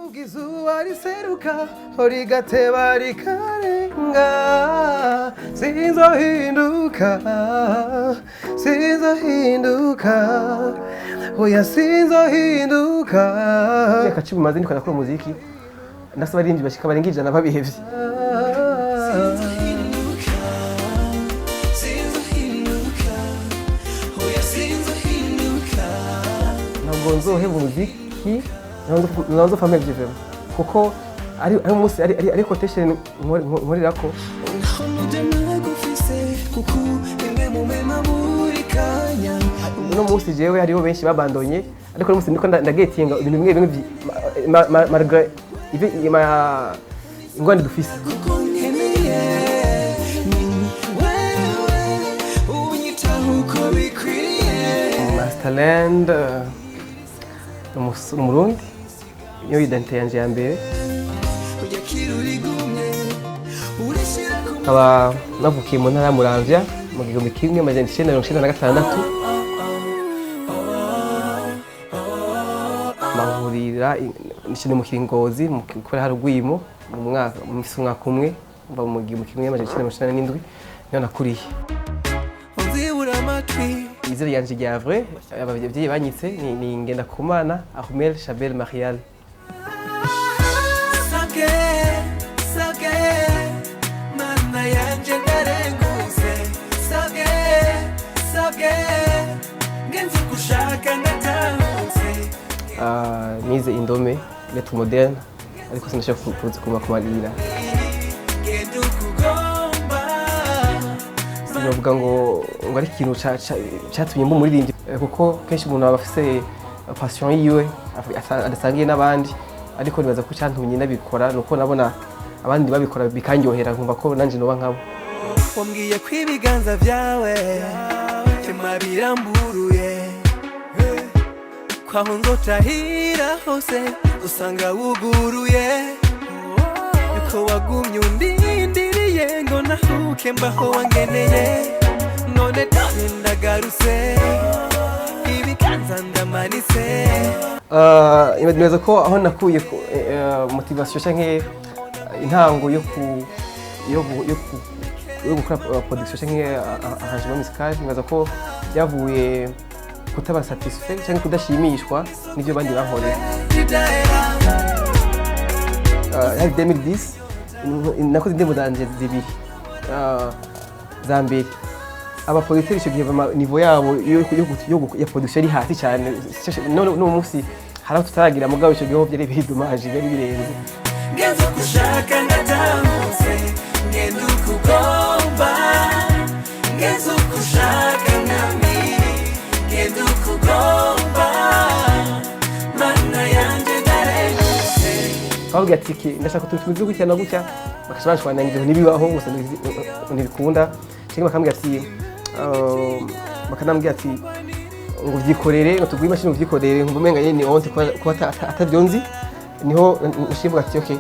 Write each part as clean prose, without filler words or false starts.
Nubwo izuba riseruka rigateba rikarenga, sinzohinduka, sinzohinduka, oya, sinzohinduka. Imyaka 10 maze ndiko ndakora umuziki, ndasaba abaririmbyi bashika barenga 100 babihevye. Sinzohinduka, sinzohinduka, oya, sinzohinduka. Ntabwo nzoheba umuziki, ntabwo nzopfa mpevye vraiment, kuko ari umunsi ari quotation nkorerako. Naho nagufise kuko bimwe mu mema buri kanya. Uno munsi jewe hariho benshi babandonye, ariko uno munsi ndiko ndagetinga ibintu bimwe bimwe malgré ingorane dufise. Kuko nkeneye ni wewe unyitaho uko bikwiriye. Masterland ni Umurundi, niyo identité yanje ya mbere. Uyakira urigumye urishira ku Nkaba navukiye mu ntara ya Muramvya mu 1996, mahurira nishine mu Kiringozi kubera hari urwimo mu mwaka mfise umwaka umwe, mva mu 1997 niho nakuriye. Unzibura amatwi. Izina ryanje rya vrai abavyeyi banyitse ni Ngendakumana Armel Chabel Marial. Sage sage, mana yanje, ndarengutse, sage sage, ngenze gushaka ndatahutse. Ah, nize indome, lettre moderne, ariko sinashobora kuza kuma kumarira. Genda ukugomba. Sinovuga ngo ari ikintu catumye mba umuririmbyi, kuko kenshi umuntu aba afise passion yiwe adasangiye n'abandi, ariko nibaza ko icyantumye nabikora nuko nabona abandi babikora bikanyohera, nkumva ko nanje noba nkabo. Wambwiye ko ibiganza byawe tema biramburuye, ko aho nzotahira hose usanga wuguruye, yuko wagumye undindiriye ngo nahuke mbaho wangeneye. None dore ndagarutse, ibiganza ndamanitse. Nibaza ko aho nakuye motivation canke intango yo gu- yo ku yo gukora production canke arrangement musical, nibaza ko byavuye kutaba satisfait canke kudashimishwa n'ivyo bandi bankorera. Hari 2010 nakoze indirimbo zanje zibiri za mbere. Abaproducteur icyo gihe niveau yabo ya production ari hasi cyane. None no munsi hari aho tutaragira, mugabo icyo gihe ho byari bidumaje, byari birenze. Ngenze gushaka ndatahutse, ngenda uko ugomba, ngenze uko ushaka mwami, ngenda uko ugomba, mana yanjye, ndarengutse. Bababwira ati: "Iki ndashaka utuntu tumeze gutya na gutya," bakaca banshwanira ngo ntibibaho gusa, ntibikunda, cyangwa bakambwira ati bakanambwira ati ngo vyikorere, ngo tuguhe imashini uvyikorere. Nkumva umenga nyene ni honte kuba atavyo nzi. Niho nashivuga ati: "Okay,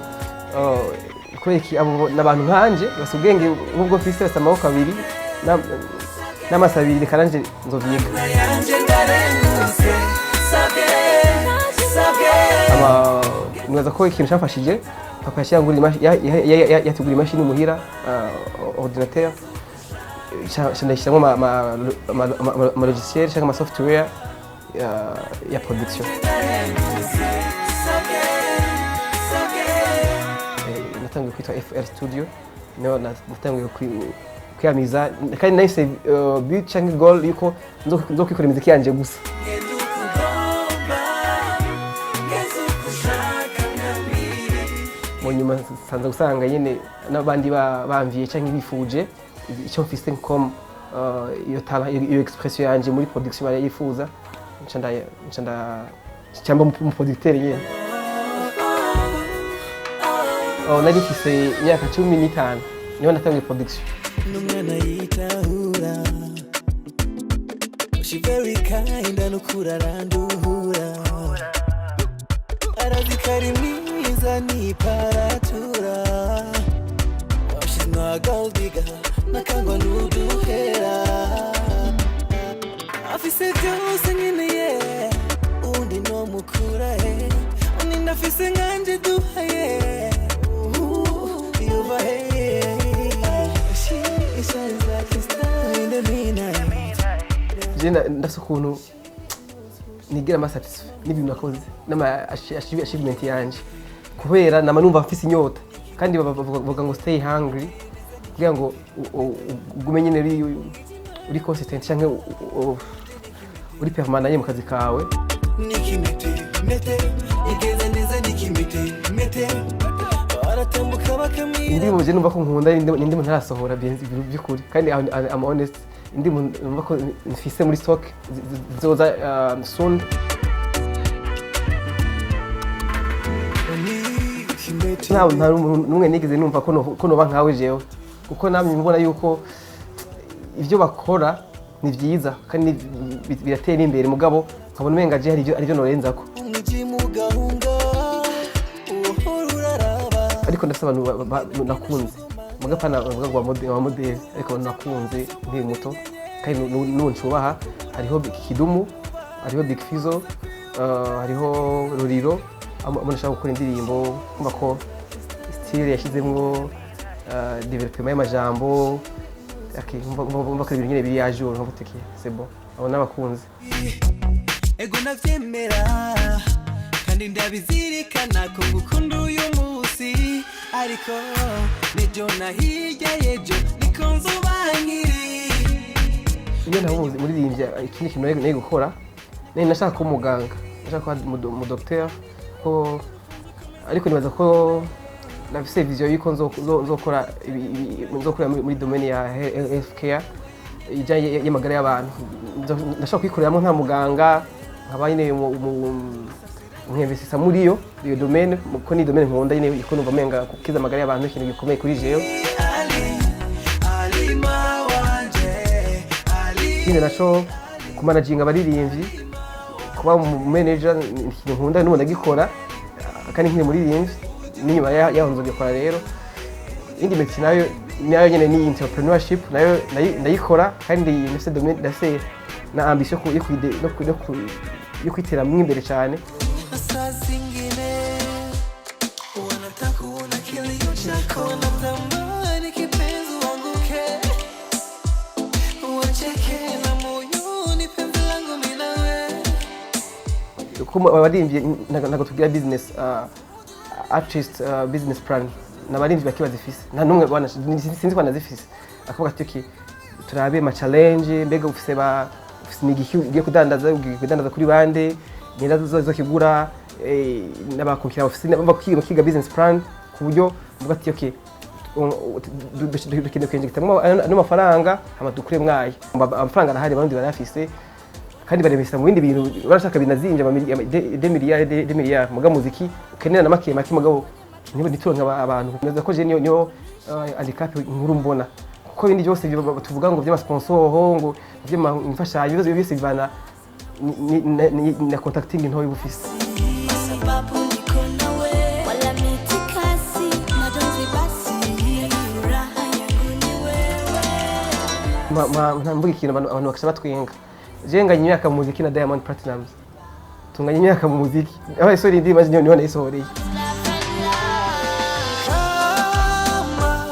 kubera iki abo n'abantu nkanje basa ubwenge nk'ubwo mfise, basa amaboko abiri n'amaso abiri, reka nanje nzovyiga." Mana yanjye, ndarengutse, sabwe sabwe. Ama nibaza ko ikintu cyamfashije, papa yaciye angurira yatugura imashini muhira, ordinateur, ndayishyiramo ama logiciel cyangwa ama software ya production. Ndarengutse, sabwe sabwe. Natangiye kwitwa FR Studio, niho natangiye kwiyamiza, kandi nahise but cyangwa goal yuko nzokwikorera imiziki yanje gusa. Ngenda uko ugomba, ngenze uko ushaka mwami. Mu nyuma nsanza gusanga nyene n'abandi bamviye cyangwa bifuje icyo mfise comme iyo talent, iyo expression yanje muri production barayifuza, nca nca mba umu producteur nyene. Oh, nari mfise imyaka 15 niho natangiye production. N'umwana yitahura. She very kind, anukura aranduhura, arazi ko ari mwiza niparatura. Oh, she's not gold digger, nakangwa n'uduhera, afise byose nkeneye, undi no mukura he undi. Ndafise nkanje duhaye. Yuva hey. She shines like a star in the midnight. Je ndafise ukuntu nigira ama satisfait n'ibintu nakoze n'ama achievement yanje, kubera nama numva mfise inyota. Kandi bavuga ngo "stay hungry" kugira ngo ugume nyine uri consistent canke uri permanent mu kazi kawe. Nikimete mete igeze neza, nikimete mete baratambuka bakamwira. Indirimbo je numva ko nkunda ni indirimbo ntarasohora by'ukuri, kandi I'm honest, indirimbo numva ko mfise muri stock zizoza soon. Nikimete. Nta n'umuntu n'umwe nigeze numva ko noba nkawe jewe, kuko namwe mbona yuko ibyo bakora ni byiza kandi biratera imbere, mugabo nkabona umenga je hari ibyo norenzako. Umwijima ugahunga, uhora uraraba. Ariko ndafise abantu nakunze, muga pana bavuga ngo wa modèle, ariko abantu nakunze nkiri muto kandi n'ubu ncubaha, hariho Kidumu, hariho Big Fizzo, hariho Ruriro. Amo nashaka gukora indirimbo, kumva ko style yashyizemwo, développement y'amajambo, okay, umva ko ibintu nyine biri à jour, nkavuga ati c'est bon, abo n'abakunzi. Ego ndavyemera kandi ndabizirikana ko ngukunda uyu munsi, ariko nejo na hirya y'ejo niko nzoba nkiri. Iyo ntabuze muririmbyi, ikindi kintu nari gukora, nari nashaka kuba umuganga, nashaka kuba umu docteur ko, ariko nibaza ko nafise vision yuko nzokora nzokora muri domaine ya health care, ijanye y'amagara y'abantu. Ndashaka kwikoreramo nka muganga, nkaba nyine nk'investissa muri iyo domaine, kuko ni domaine nkunda nyine, kuko numva menga gukiza amagara y'abantu ni ikintu gikomeye kuri jewe. Ali Alima wanje Ali. Ikindi naco, kumanaginga abaririmbyi, kuba umu manager ni ikintu nkunda, n'ubu ndagikora kandi nkiri muririmbyi, n'inyuma yaho nzogikora. Rero indi métier nayo nyene ni entrepreneurship, nayo ndayikora kandi ndafise domaine, ndafise na ambition yo kwiteramwo imbere cyane. Saa zingine wanataka kuona kilio chako, natamani kipenzi uanguke, wacheke na moyoni penzi langu mimi nawe. Kuko abaririmbyi ntabwo tugira business artist business plan, n'abaririmbyi bake bazifise, nta n'umwe sinzi ko banazifise. Akavuga ati okay, turabe ma challenge, mbega ufise ni igiki ugiye kudandaza, ugiye kudandaza kuri bande, ngenda zokigura, n'abakukira bafise bakiga business plan, ku buryo uvuga ati okay, dukeneye kwinjigitamwo ano mafaranga hama dukure mwayo. Amafaranga arahari, abarundi barayafise kandi baremesa mu bindi bintu, barashaka binazinje des milliards, des milliards, muga muziki ukenera na make make, mugabo nibo nituronka abantu. Neza ko je niyo handicap nkuru mbona, kuko ibindi byose tuvuga ngo vy'ama sponsor, ngo vy'imfashanyo, ibibazo byose bivana na contacting ntoya uba ufise. Sababu niko nawe, wala mitikasi majonzi, basi furaha yangu ni wewe. Mvuga ikintu abantu bakaca batwenga. Je nganya imyaka mu muziki na Diamond Platnumz, tunganya imyaka mu muziki, aho isori indirimbo niho nayisohoreye. Kama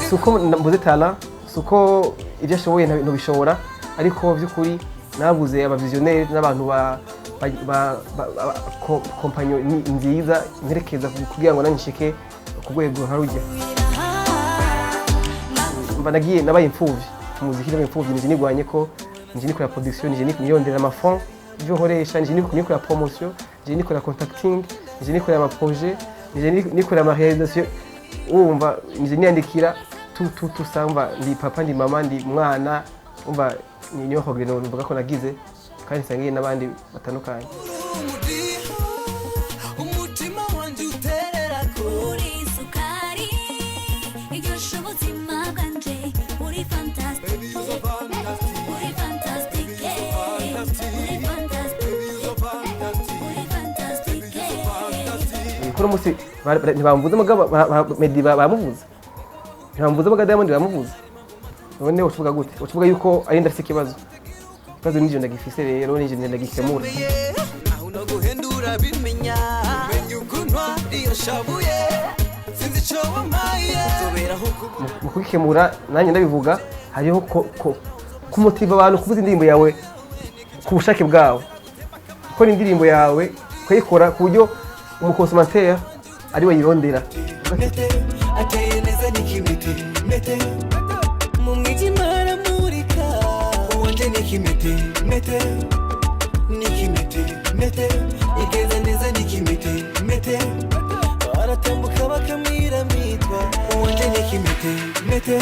Si uko mbuze talent, si uko ibyo ashoboye ntubishobora, ariko by'ukuri nabuze aba visionnaire n'abantu ba compagnon nziza imperekeza kugira ngo nanjye nshike ku rwego nka rujya. Mba nagiye nabaye imfuvyi mu muziki, nabaye imfuvyi, nije nigwanye ko nije nikorera production, nije niyonderera ama fonds ibyo nkoresha, nije nikorera promotion, nije nikorera contacting, nije nikorera ama projet, nije nikorera ama réalisation, wumva nije niyandikira tu tu tu samba, ndi papa, ndi mama, ndi mwana, umva ni niyo regret mvuga ko nagize kandi nsangiye n'abandi batandukanye. Umudiho umutima wanje utererako. Uri isukari iryosha ubuzima bwanje, uri fantastic, uri fantastic, uri fantastic, uri fantastic. Kuri umunsi ntibamvuze, mugabo Meddy bamuvuze, ntibamvuze mugabo Diamond bamuvuze. None ucuvuga gute? Ucuvuga yuko ari ndafise ikibazo? Ikibazo nije ndagifise, rero nije ndagikemura. Naho no guhendura bimenya. Iyo nshabuye sinzi ico wampaye nzoberaho. Mu kubikemura, nanjye ndabivuga, hariho kumotiva abantu kuvuza indirimbo yawe ku bushake bwawe, gukora indirimbo yawe ukayikora ku buryo umu consommateur ari we yirondera. Mete ateye neza n'ikimete mete, mu mwijima aramurika. Uwanje n'ikimete mete, n'ikimete mete, igeza neza n'ikimete mete, baratambuka bakamwiramitwa. Uwanje n'ikimete mete,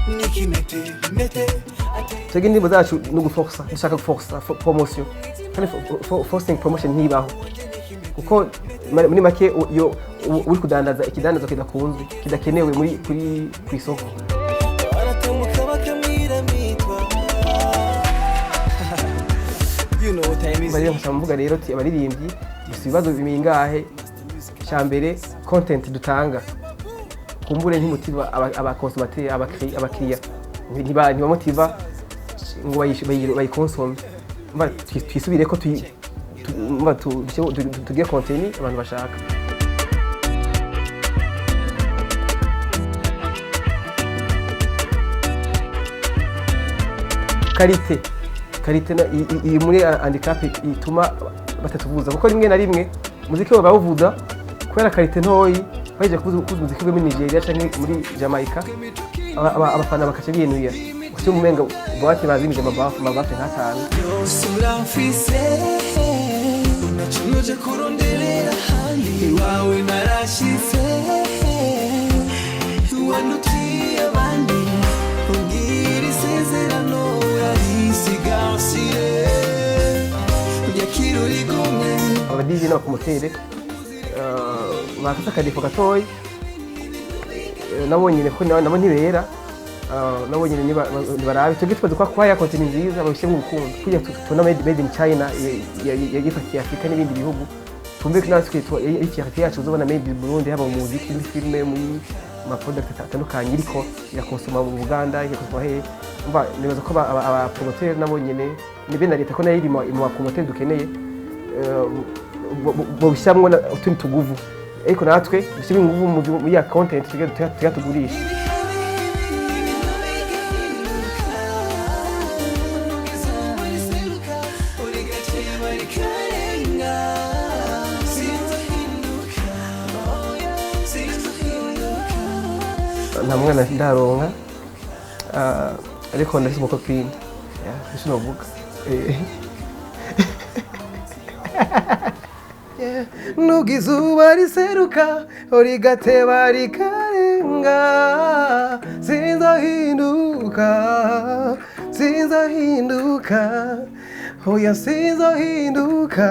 n'ikimete mete ateye. Twebwe indirimbo zacu ni uguforsa, dushaka guforsa promotion, kandi forcing promotion ntibaho, kuko muri make iyo uri kudandaza ikidandazo kidakunzwe, kidakenewe muri kuri ku isoko. Baratambuka bakamwiramitwa. You know what time is. Rero nkaca mvuga rero ati abaririmbyi gusa ibibazo bingahe? Cya mbere, content dutanga kumbure ntimotiva aba consommateur, abakiriya ntibamotiva ngo bayikonsome. Mba twisubire ko mba tugire contenu abantu bashaka. Qualité iri muri handicap ituma batatuvuza, kuko rimwe na rimwe umuziki wabo bawuvuza kubera qualité ntoyi. Baje kuvuza umuziki wo muri Nigeria canke muri Jamaica, abafana bakaca binuya ucyo mumenga bwate bazimije amabafu nk'atanu. Yose uramfise, nacunuje kuronderera ahandi. Iwawe narashitse, wandutiye abandi, umbwira isezerano urarisigasire yakira urigumye. Aba DJ n'aba promoteur bafise aka défaut gatoyi, nabo nyene ko nabo ntibera, nabo nyene nibarabe. Twebwe tumaze kuba ya contenu nziza, babishyiremo urukundo kugira tubona made in China yifatiye Afurika n'ibindi bihugu, tumve ko natwe ari fierté yacu uzobona made in Burundi, haba mu muziki, muri filime, muri ma product atandukanye, iriko irakonsoma mu Buganda, irakonsoma hehe. Umva, nibaza ko aba promoteur nabo nyene ni bene na leta ko nayo iri mu ba promoteur dukeneye, bobishyiramo utundi tuguvu, ariko natwe dushyire inguvu muri ya content tugira tugurisha. Izuba riseruka urigateba rikarenga, sinzohinduka, sinzohinduka. Nta mwana ndaronka, ariko ndafise umu copine. Yeah, icyo novuga. Nubwo izuba riseruka rigateba rikarenga, sinzahinduka, sinzahinduka, oya, sinzahinduka.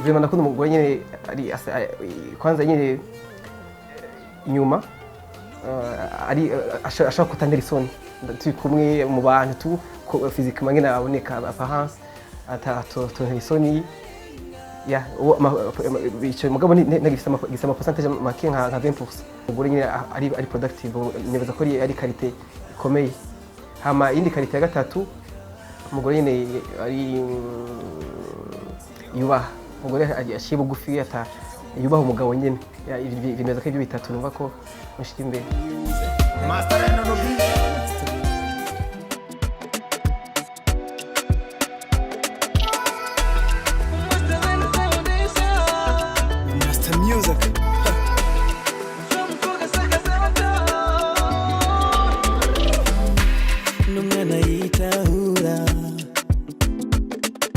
Vraiment ndakunda umugore nyine ari kwanza nyine inyuma, ari ashobora kutantera isoni turi kumwe mu bantu tu physiquement nyine aboneka, apparence atatontera isoni. Ya ico mugabo ntagifise gifise ama pourcentage make nka 20%. Umugore nyine ari productive, nibaza ko ari qualité ikomeye. Hama iyindi qualité ya gatatu, umugore nyine ari yubaha, umugore aciye bugufi, ata yubaha umugabo nyine. Ya, ibi bimeze ko ibyo bitatu numva ko mushyira imbere. Master on the beat. Master Music. N'umwana yitahura.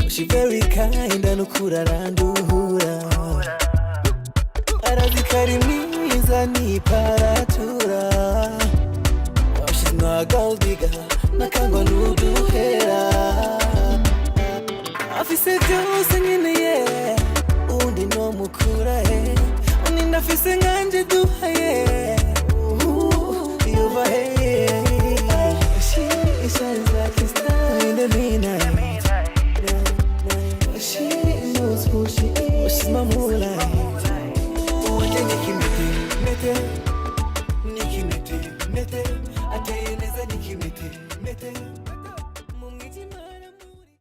She very kind, anukura aranduhura. Arazi ko ari mwiza niparatura. She's not gold digger, nakangwa n'uduhera. Afise byose nkeneye, undi no mukura he? Undi ndafise nkanje duhaye. Yuva he. She shines like a star in the midnight. She knows who she is. She's my moonlight. Uwanje nikimete mete.